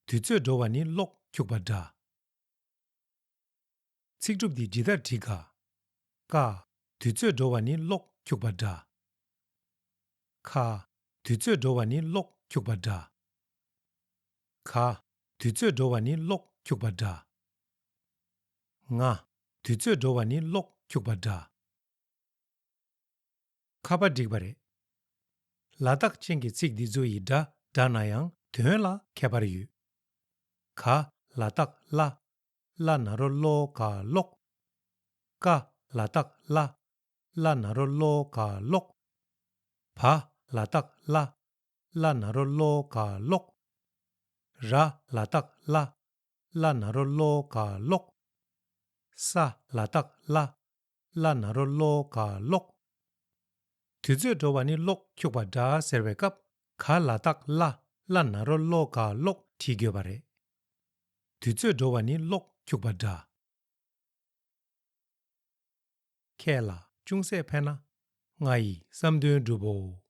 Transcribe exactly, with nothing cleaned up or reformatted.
དུས་ཚོད་འགྲོ་བ་ནི་གློག་འཁྱུག་པ་འདྲ། ཚིག་གྲུབ་འདི་ཇི་ལྟར་བྲིས་ག་ཀ། དུས་ཚོད་འགྲོ་བ་ནི་གློག་འཁྱུག་པ་འདྲ། ཁ། དུས་ཚོད་འགྲོ་བ་ནི་གློག་འཁྱུག་པ་འདྲ། ག། དུས་ཚོད་འགྲོ་བ་ནི་གློག་འཁྱུག་པ་འདྲ། ང་། དུས་ཚོད་འགྲོ་བ་ནི་གློག་འཁྱུག་པ་འདྲ། ཁ་པ་འགྲིག་པ་རེད། ལ་དྭགས་ཅན་གྱི་ཚིག་འདི་ཚོ་ཡི་སྒྲ་འདྲ་ན་ཡང་དོན་ལ་ཁྱད་པར་ཡོད། ག། ལ་དྭགས་ལ། ལ་ན་རོ་ལོ་ག་གློག་ག། ལ་དྭགས་ལ། ལ་ན་རོ་ལོ་ག་གློག་བ། ལ་དྭགས་ལ། ལ་ན་རོ་ལོ་ག་གློག་ར། ལ་དྭགས་ལ། ལ་ན་རོ་ལོ་ག་གློག་ས། ལ་དྭགས་ལ། ལ་ན་རོ་ལོ་ག་གློག་དུས་ཚོད་འགྲོ་བ་ནི་གློག་འཁྱུག་པ་འདྲ་ཟེར་བའི་སྐབས། ག། ལ་དྭགས་ལ། ལ་ན་རོ་ལོ་ག་གློག་བྲིས་དགོས་པ་རེད། དུས་ཚོད་འགྲོ་བ་ནི་གློག་འཁྱུག་པ་འདྲ། ཁྱེད་ལ་ཅུང་ཟད་ཕན་ན། ང་ཡི་བསམ་དོན་འགྲུབ་བོ།